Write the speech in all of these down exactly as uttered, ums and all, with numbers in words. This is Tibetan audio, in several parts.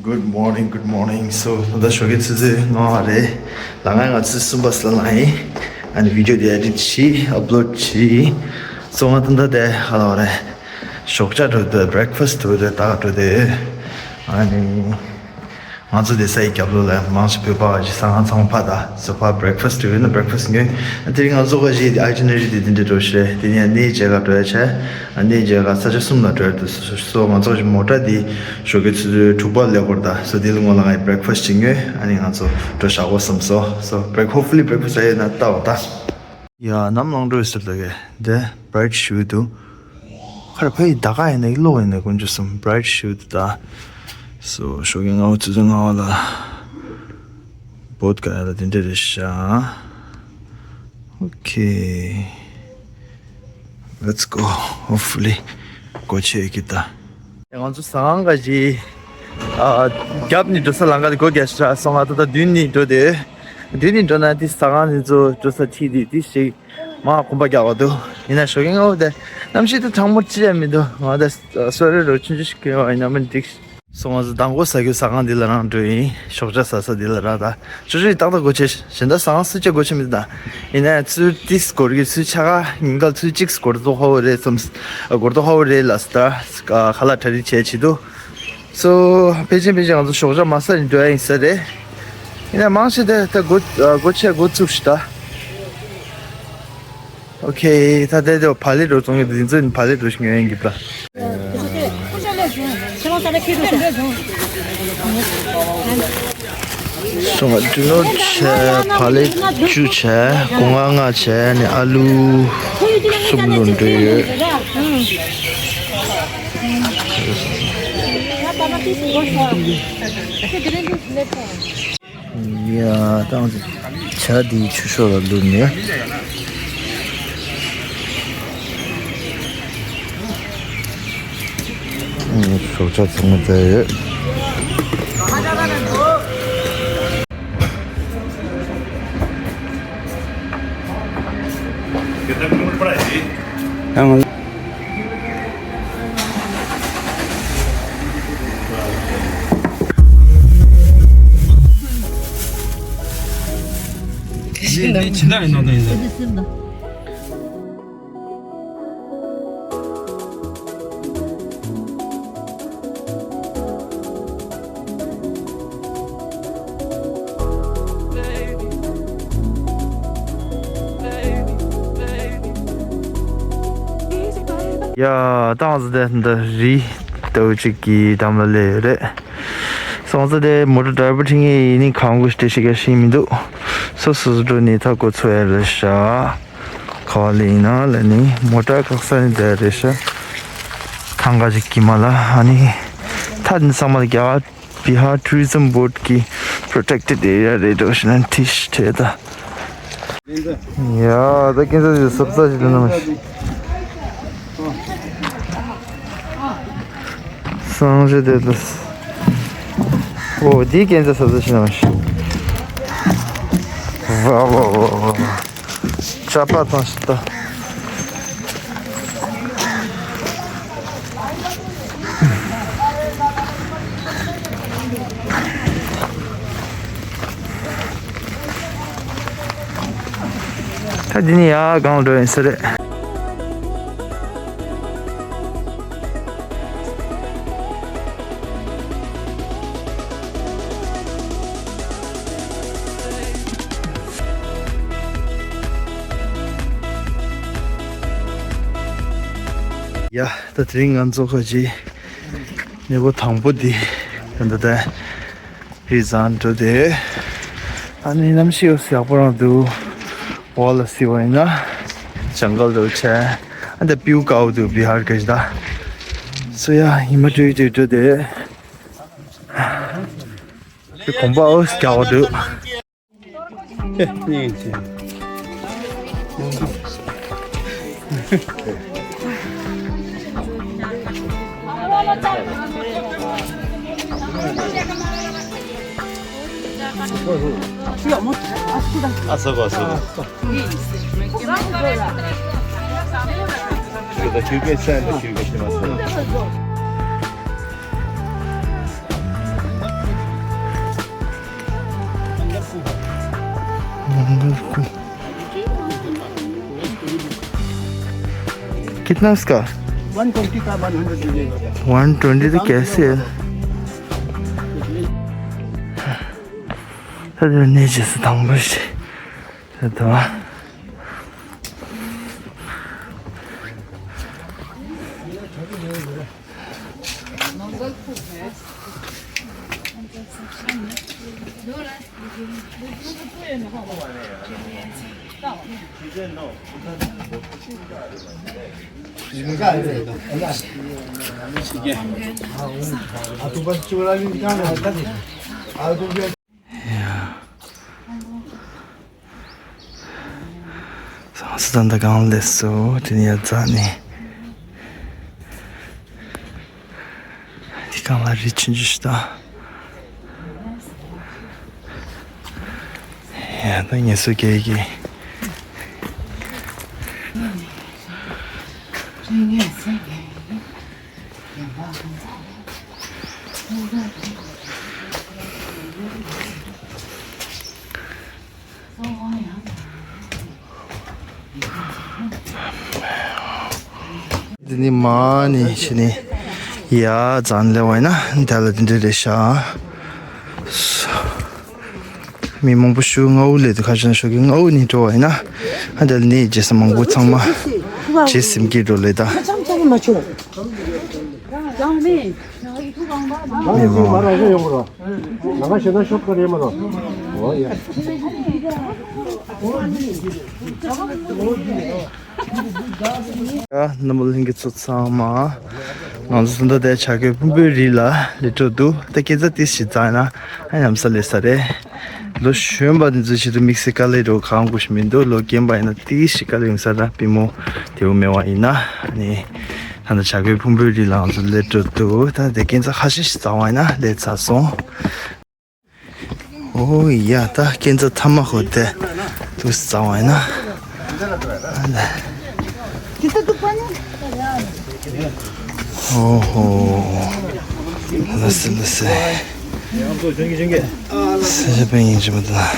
Good morning, good morning. So, ད་ལྟ་ཞོགས་ཀའི་ཆུ་ཚོད་ལྔ་པ་རེད། ལ་ང་ང་ཆུ་ཚོད་གསུམ་པ་སླེབས་ལ་ཡིན། ཨ་ནི་བི་ཌི་ཡོ་དེ་ཨེ་ཌིཊ་བྱས་ཨབ་ལོཌ་བྱས། སོ་ང་ད་ལྟ་དེ་ཧ་ལ་བ་རེད། ཞོགས་ཇ་འགྲོ་དུས་བྷི་རེག་ཕ་སི་འགྲོ་དུས་ད་ག་འགྲོ་དུས། ཨ་ནི། ང་ཚོ་དེ་ས་ཡི་རྒྱབ་ལོགས་ལ་མང་ཆེ་བོད་པ་བ་ཞིག་ཟ་ཁང་ཚང་མ་ཕ་ད་སོ་ཕ་བྷི་རེག་ཕ་སི་འགྲོ་ཡོད་ན་བྷི་རེག་ཕ་སི་ཉོས། དེ་རིང་ང་ཚོ་ག་ཞིག་ཨའི་ཊི་ནེ་རི་དེ་དེ་འདྲ་འགྲོ་ཞིག་རེད། དེ་ནས་གནས་མཇལ་ཁ་འགྲོ་ཡ་བྱས། གནས་མཇལ་ཁ་ས་ཆ་གསུམ་ལ་འགྲོ་ཡ་འདུག་སོ་སོ་ང་ཚོ་ག་ཞིག་མོ་ཊ་དེ་ཞོགས་ཀའི་ཆུ་ཚོད་དྲུག་པ་སླེབས་སྐོར་ད་སོ་དེ་ལ་སྔོན་ལ་ང་ཡི་བྷི་རེག་ཕ་སི་ཅིག་ཉོས། ཨ་ནི་ང་ཚོ་འགྲོ་བཞག་གོ་བསམ་སོ། སོ་བྷི་རེག་ཧོབ་ཕུ་ལི་བྷི་རེག་ཕ་སི་རག་ཡོད་ན་ལྟ་བ་ད། ཡ་ནམ་ལངས་འགྲོ་ཟེར་ལ་གས་འདི་བྷ་རའིཊ་ཞུ་འདུག་ཁར་ཕ་ཡི་ད་ག་ཡིན་ན་ཡི་ལོག་ཡིན་ན་དཀོན་མཆོག་གསུམ་བྷ་རའིཊ་ཞུ་འདུག་ད། སོ་ཞོགས་ཀའི་ལྔ་པ་ཆུ་ཚོད་ལྔ་པ་ལ་བོད་ག་ཡ་ལ་དེ་འདྲ་རེད་ཤག Okay, let's go. Hopefully སྒོ་ཕྱེ་གི་ད། ང་ཚོ་ཟ་ཁང་ག་ཞིག་ཨ་རྒྱབ་ནས་འགྲོ་ས་ལམ་ཁ་དེ་སྒོ་རྒྱག་ཤག་སོང་ང་ད་ལྟ་མདུན་ནས་འགྲོ་དེ། མདུན་ནས་འགྲོ་ན་དེ་ཟ་ཁང་དེ་ཚོ་འགྲོ་ས་ཁྲིད་དེ་དེ་ཞིག་མ་གོམ་པ་རྒྱག་པ་འདུག་ཡིན་ན་ཞོགས་ཀའི་སྔ་པོ་དེ་གནམ་གཤིས་དེ་གྲང་མོ་ཅི་ཡང་མི་འདུག་ང་ད་སོ་རེ་རོ་ཆུང་ཆུང་ཞིག་གི་བ་ཡིན་ན་མི་འགྲིག་སོང་ང་ཚོ་མདང་དགོང་ཟ་རྒྱུ་ཟ་ཁང་འདི་ལ་རང་འགྲོ་ཡིན། ཞོགས་ཇ་ཟ་ས་འདི་ལ་ར་ད། ཅོ་ཅོ་ཡིས་ཏག་ཏག་སྒོ་ཕྱེ། གཞན་དག་ཟ་ཁང་སུ་ཅག་སྒོ་ཕྱེ་མི་འདུག་ད་ཡིན་ན་ཚུར་ཏིས་སྒོར་གི་ཚུར་ཆ་ག་ཉིན་ག་ཚུར་གཅིག་སྒོར་ཏོ་ཧོ་རེད་བསམ། སྒོར་ཏོ་ཧོ་རེད་ལ་ས་ད་ཁ་ལག་གྲ་སྒྲིག་བྱས་བྱེད་དུ། སོ་ཕལ་ཆེར་ཕལ་ཆེར་ང་ཚོ་ཞོགས་ཇ་མ་ཟ་ནས་འགྲོ་ཡ་ཡིན་ས་རེད། ཡིན་ན་མང་ཆེ་དེ་ད་སྒོ་སྒོ་ཕྱེ་སྒོ་བཙུགས་ཤི་ད། Okay, ད་དེ་དེ་བ་ལེ་རོ་བཙོང་གི་འདི་ཚོ་བ་ལེ་རོ་ཞིག་ཉོ་ཡིན་གི་པ། སོང་བ་ཏུ་ནོ་ཆ་བ་ལེ་བཅུ་ཆ་སྒོ་ང་ལྔ་ཆ་ནི་ཨ་ལུ་གསུམ་ལོ་འདྲེ་ཡོད། ཡ་ད་ང་ཚོ་ཇ་འདི་ཆུ་ཤོག་ལ་བླུགས་ནས། ཞོགས་ཇ་ཚང་མ་བཙལ་ཡོད། ཡང་ཡ་ཏང་ཟི་དེ་འདི་རི་ལྟ་བུ་ཅིག་གི་འགྲམ་ལ་སླེབས་ཡོད་རེད། སོང་ཙང་དེ་མོ་ཊ་ཌ་རའི་བར་ཁྲིད་མཁན་ཡིན་ནི་གང་དགོས་ཤི་ཤི་ག་ཤི་མི་འདུག་སོ་སོ་སོ་འགྲོ་ནི་ཐག་གོ་ཚོད་ཡ་རེད་ཤག་ག་བ་ལེ་ཡིན་ན་ལ་ནི་མོ་ཊ་བཀག་ས་ནི་དེ་རེད་ཤག་ཐང་ག་ཅིག་གི་མ་ལ་ཨ་ནི་ཐ་ནི་ཚང་མ་ལ་རྒྱ་གར་Bihar Tourism Board གི་Protected Area རེད་འགྲོ་ཤི་ན་ཐི་ཤི་ཁྲེ་ད། ཡ་ད་ཀན་ས་ཞིག་སབ་ས་ཞིག་ལ་ནང་ཞིག་སང་ཞིག་དེ་ལ། ཨོ་དེ་ཀན་ས་སབ་ས་ཞིག་ནང་ཞིག་ཝ་ཝ་ཝ་ཝ། ཅ་པ་དང་ཤི་ད། ད་འདི་ནི་ཡ་གང་འགྲོ་ཡིན་ས་རེད། ཡ་ད་དེ་རིང་ང་ཚོ་ཁ་ཅིག་གནས་སྐོར་དང་པོ་འདི་ད་ད་ད་རི་ཟན་འགྲོ་དེ། ཨ་ནི་གནམ་གཤིས་ཡག་པོ་རང་འདུག་འོག་ལ་སི་བ་ཡིན་ན་ཇང་གལ་རུ་ཆེ། ཨ་ད་པིའུ་དཀར་པོ་འདུག་བི་ཧར་ག་ཞིག་ད། སོ་ཡ་ཉི་མ་དྲོས་དྲོས་འགྲོ་དེ། དེ་གོམ་པ་ཨོ་རྒྱག་པ་འདུག་ཨ་ས་གོ་ཨ་ས་གོ། ཁྱོད་ཀྱི་ས་ནས་ཁྱོད་ཀྱི་ཤི་མ་ས། कितना उसका? One twenty का one hundred दीजिएगा। One twenty तो कैसे है? अरे, नीचे से तंग बस। तो ཟངས་གསེར་ད་ལྟ་གང་ལས་སོ་དེ་ནས་ཡར་འཛེགས་ནས། དེ་གང་ལ་རི་ཆུང་ཆུང་ཞིག་དང་། ཡ་ད་ངལ་གསོ་རྒྱག་གི། འདི་ནི་མ་ནི་ཕྱི་ནི་ཡ་ཙང་ལེ་བ་ཡིན་ན་དེ་ལ་འདི་འདྲ་རེད་ཤག་མི་མང་པོ་ཞུ་ང་འུ་ལེ་དུ་ཁ་ཤས་ཞུ་གི་ང་འུ་ནི་འགྲོ་བ་ཡིན་ན་ཨ་དེ་ལ་ནི་རྗེས་སུ་མང་པོ་ཚང་མ་རྗེས་སིམ་གི་འགྲོ་ལེ་ད། མི་མང་། ཡ་རྣམ་པ་ལྷན་རྒྱས་ཚོ་ཚང་མ། ང་ཚོ་ད་ལྟ་བྱ་རྒོད་ཕུང་པོའི་རི་ལ་སླེབས་འགྲོ་འདུག་ད་སྐས་འཛེག་ཏིས་ཞིག་འཛེགས་ན་ཨ་ཉམས་ས་ལེ་ས་རེད། ལོ་གཞོན་པ་འདི་ཚོ་ཆེད་དུ་དམིགས་བསལ་དཀའ་ལས་འགྲོ་གང་དགོས་ཤིག་མི་འདུག་ལོ་རྒན་པ་ཡིན་ན་ཏིས་ཞིག་དཀའ་ལས་ཡོང་ས་ར་པུས་མོ་དེའུ་མེད་པ་ཡིན་ན་ནི། ད་ལྟ་བྱ་རྒོད་ཕུང་པོའི་རི་ལ་ང་ཚོ་སླེབས་འགྲོ་འདུག་ད་དེ་སྐས་འཛེག་ཁ་ཤས་ཤིག་འཛེགས་པ་ཡིན་ན་སླེབས་ཚར་སོང་། ཨོ་ཡ་ད་སྐས་འཛེག་མཐའ་མ་ཧོ་དེ་དུས་འཛེགས་པ་ཡིན་ན། ཨོ་ཧོ། ལགས་སེ་ལགས་སེ། སེ་ཞབས་པད་སྙིང་རྗེ་མ་དང་། འདི།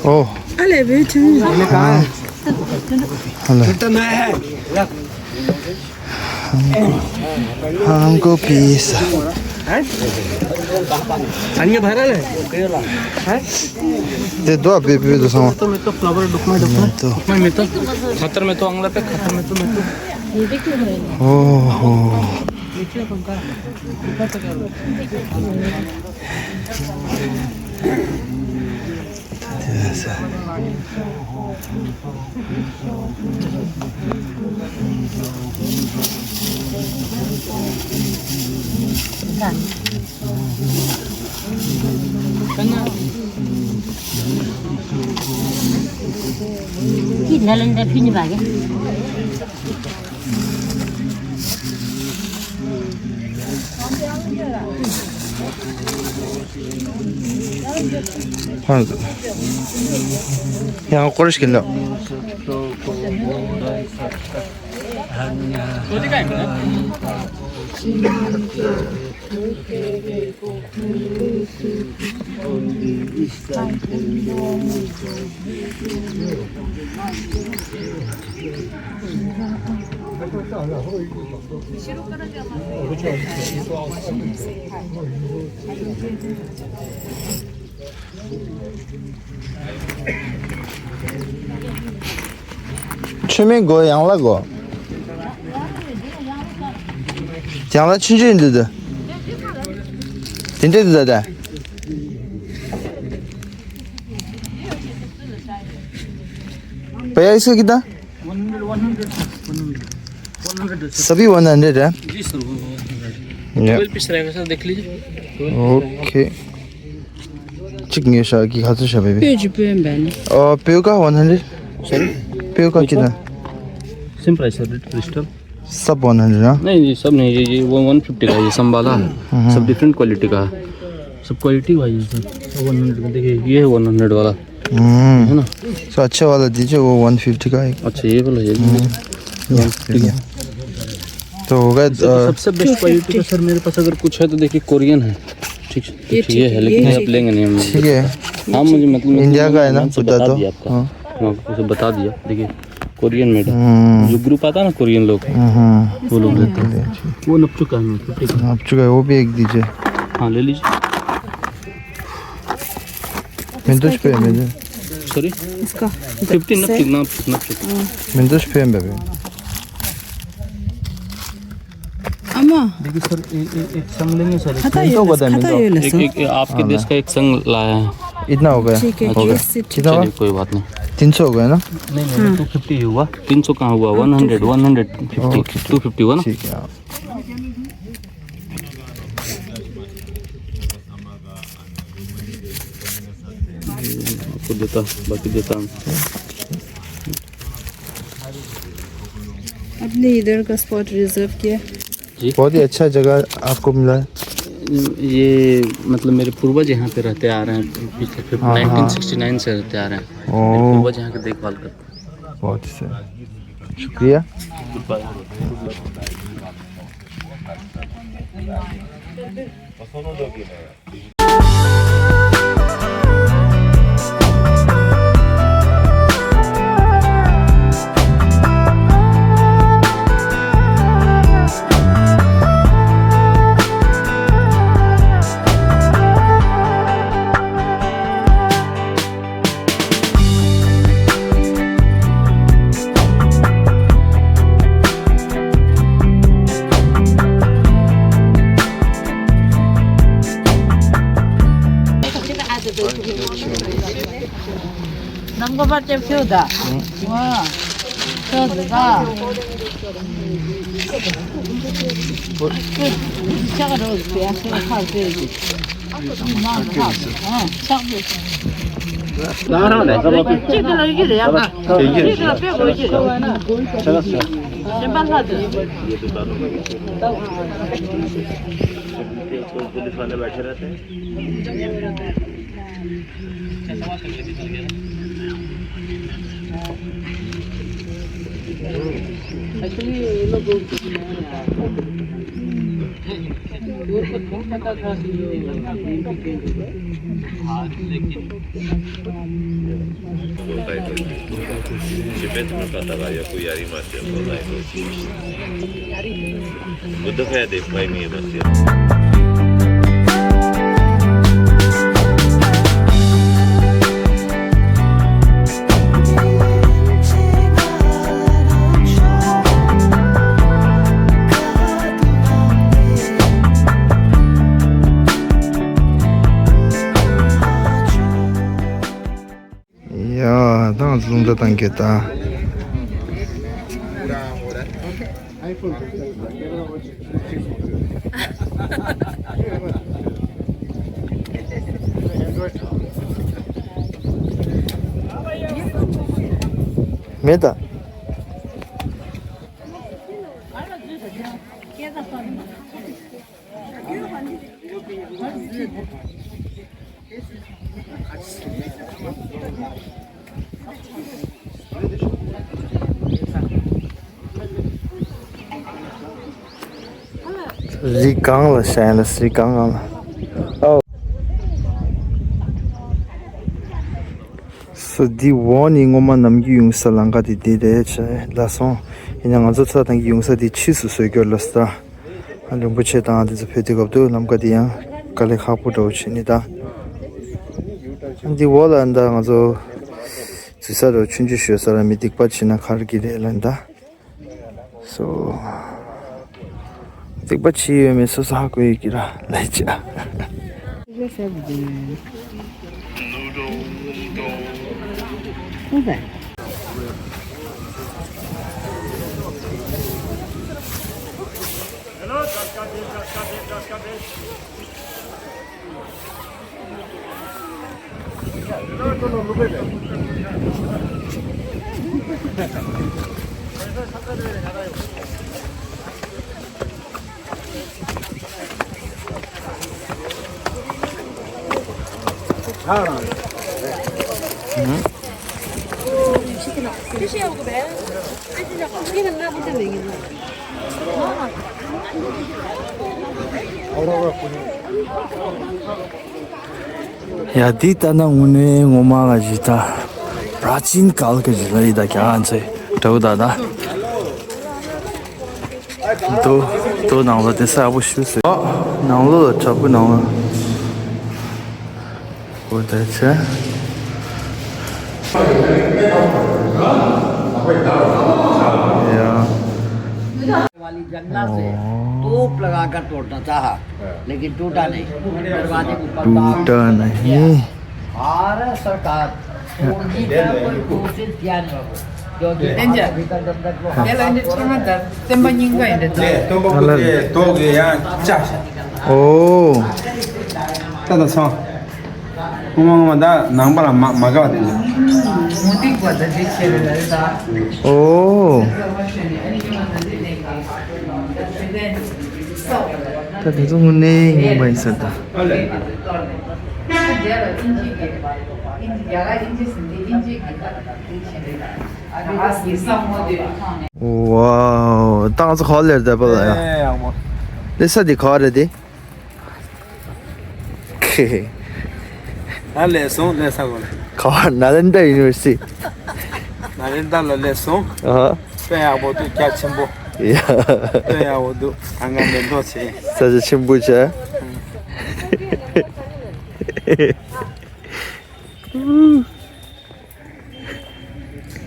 ཨོ། ཨ་ལེ་བེ་ཆུང་། ཨ་ལེ། ཧང་གོ་པི་ས། ཨ་ནི་བར་ལ། དེ་དོ་བེ་བེ་དོ་སོང་། མེ་ཏོག་མེ་ཏོག་ཕ་ཏར་མེ་ཏོག་ཨང་ལ་པེ་ཁ་ཏར་མེ་ཏོག་མེ་ཏོག་ཨོ་ཧོ། ཡང་སྐོར་ཞིག་ལ། མཆོད་མེ་དགོས། ཡང་ལ་དགོས། ཡང་ལ་ཆུང་ཆུང་འདུག་དུ། དེ་འདྲས་འདུག་ད། भैया, इसका कितना? सभी वन हंड्रेड है? जी सर, वो one hundred. Yeah. Twelve piece रहेगा सर, देख लीजिए। ओके। चिक न्यू शा की खातु शा बेबी। प्योर जी, प्योर एंड बैन। और प्योर का वन हंड्रेड? सॉरी? प्योर का कितना? सेम प्राइस है, रेड क्रिस्टल। सब वन हंड्रेड ना? नहीं, ये सब नहीं, ये, ये वो वन फिफ्टी का, ये संभाला है। हम्म। सब डिफरेंट क्वालिटी का है। सब क्वालिटी वाइज है सर। वन हंड्रेड का देखिए, ये है वन हंड्रेड वाला। हम्म। है ना? तो अच्छा वाला दीजिए, वो वन फिफ्टी का है। अच्छा, ये वाला, ये भी। हम्म। वन फिफ्टी का। तो होगा, सर, अ, सबसे बेस्ट क्वालिटी का सर मेरे पास अगर कुछ है तो देखिए, कोरियन है। ठीक है? ये कुछ ठीक ये है, है, लेकिन ये आप लेंगे नहीं हम। ठीक है। हाँ, मुझे मतलब, इंडिया का है ना, मैंने उसे बुद्धा बता तो? दिया आपका। हाँ। हाँ, उसे बता दिया। देखिए, कोरियन मेड है। हम्म। जो ग्रुप आता है ना कोरियन लोग, हम्म। वो लोग देते हैं। वो नपचुका है, फिफ्टी का। नपचुका है, वो भी एक दीजिए। हाँ, ले लीजिए। Mintos pembe. Sorry? इसका। फिफ्टी नपचुक, नपचुक, नपचुक। Mintos pembe. अमा। देखिए सर, ए-, ए-, एक संग लेंगे सर। खाता ये खाता ये ले एक, सर। एक, एक आपके देश का एक संग लाया है। इतना हो गया? ठीक है, हो गया। ठीक है। कितना हुआ? चलिए, कोई बात नहीं। तीन सौ हो गया ना? नहीं, नहीं, टू फिफ्टी ही हुआ। तीन सौ कहाँ हुआ? One hundred, one hundred fifty, okay, ठीक। टू फिफ्टी हुआ ना? ठीक है। आपको देता, बाकी देता हूँ। अपने इधर का स्पॉट रिजर्व किया। जी। बहुत ही अच्छा जगह आपको मिला है। ये मतलब मेरे पूर्वज यहाँ पे रहते आ रहे हैं पिछले फिफ-, हाँ, हाँ। नाइनटीन सिक्सटी नाइन से रहते आ रहे हैं। ओ। मेरे पूर्वज यहाँ की देखभाल करते हैं। बहुत ही सही। शुक्रिया। ནང་གོ་པར་ལྟེབ་ཁྱོད་ད། ཝ། ཁྱོད་ད། ཆག་རོ་ཡ་ཤོ་ཁ་ཟེར་གི། མ་ཁ་ཨ་ཆག་གི། ལ་རང་ལ་ས་བ་པི། ཅིག་ཏུ་ལ་ཡི་རེ་ཡ་ང་། ཅིག་ཏུ་ལ་པེ་གོ་ཡི་རེ། ཆེན་པ་ལྷ་དུ། पुलिस वाले बैठे रहते हैं। बोलता ही तो। शिपेंद्र में पता लगा या कोई यारी मारते हैं, बोलता ही तो। बुद्ध का या देख पाई नहीं है बस यार। ཡ། ད་ང་ཚོ་རླུང་རྟ་བཏང་གི་ད། མེད་ད། རི་སྒང་ལ་ཤར་ཡིན་ལ། རི་སྒང་སྒང་ལ། ཨོ། སོ་འདི་འོག་ནི་སྔོན་མ་ནམ་རྒྱུན་ཡོང་ས་ལམ་ཁ་དེ་འདི་རེད་བྱས་ལ་སོང་། ཡིན་ན་ང་ཚོ་ཚ་དང་གི་ཡོང་ས་དེ་ཕྱིས་སུ་བཟོས་སྐྱོར་ལ་ས། རིན་པོ་ཆེ་དང་དེ་ཚོ་ཕེབས་དུས་སྐབས་དུ་ལམ་ཁ་དེ་ཡང་དཀའ་ལས་ཁག་པོ་འདྲ་བོ་བྱེད་ནི་ད། འདི་འོག་ལ་ད་ང་ཚོ་འཛུལ་ས་རུ་ཆུང་ཆུང་ཞོལ་ས་ར་མི་སྡིག་པ་བྱེད་ན་ཁར་གི་རེད་ལ་ད། སོ། སྡིག་པ་བྱེད་ཡོད་མེད་སོ་སོ་ཧ་གོ་ཡོད་ཀྱི་ར་ལས་བྱ། ཡ་འདི་ལྟ་ན་དངོས་གནས་ངོ་མ་ལ་ཇི་ལྟ། པྲ་ཅིན་ཀལ་གྱི་ཇི་ལ་ཡི་ད་ཀྱང་ཚེ་འདྲ་བོ་ད་ད། དོ་དོ་ནང་ལ་དེ་ས་ཡག་པོ་ཞུ་ཟེར། ཨ་ནང་ལོགས་ལ་དྲ་འབུ་ནང་ལ། འོ་ད་ཆ། ཡ། वाली जंगला से तोप लगाकर तोड़ता था, लेकिन टूटा नहीं। दरवाजे के ऊपर दाग टूटा नहीं। भारत सरकार तोड़ने का कोई कोशिश किया नहीं, क्योंकि भारत भीतर जब तक वो हम Tela ndi tsanga da semba nyinga ndi da. ལས་སྟོན་པ་ཀུ་ཅེ་ཏོག་གི་ཡང་ཅག་ཤ། ཨོ། ད་ད་སོང་། ངོ་མ་ངོ་མ་ད་ནང་པ་ལ་མ་མ་དགའ་བ་དེ་འདྲ། མུ་ཏིག་པ་ད་འདི་ཆེ་རེད་ལ་ད། ཨོ། ད་དེ་ཚོ་དངོས་གནས་ངོ་མ་ཡིན་ས་ད། ཝའོ། ད་ང་ཚོ་ག་ལེར་བསྡད་པ་ལ་ཡ། ཨེ་ཡག་པོ། ལས་ས་འདི་ག་རེད་དེ། ཁེ། ད་ལས་སོང་ལས་ས་གོ་ལ། ག་བ་ནཱ་ལེནྡྲ་ཡུ་ནི་ཝར་སི་ཊི། ནཱ་ལེནྡྲ་ལ་ལས་སོང་། ཨ། དཔེ་ཡག་པོ་འདུག་རྒྱ་ཆེན་པོ། ཡ། དཔེ་ཡག་པོ་འདུག་ད་ང་མེ་འདོགས་བྱེད། ས་ཆ་ཆེན་པོ་བྱས།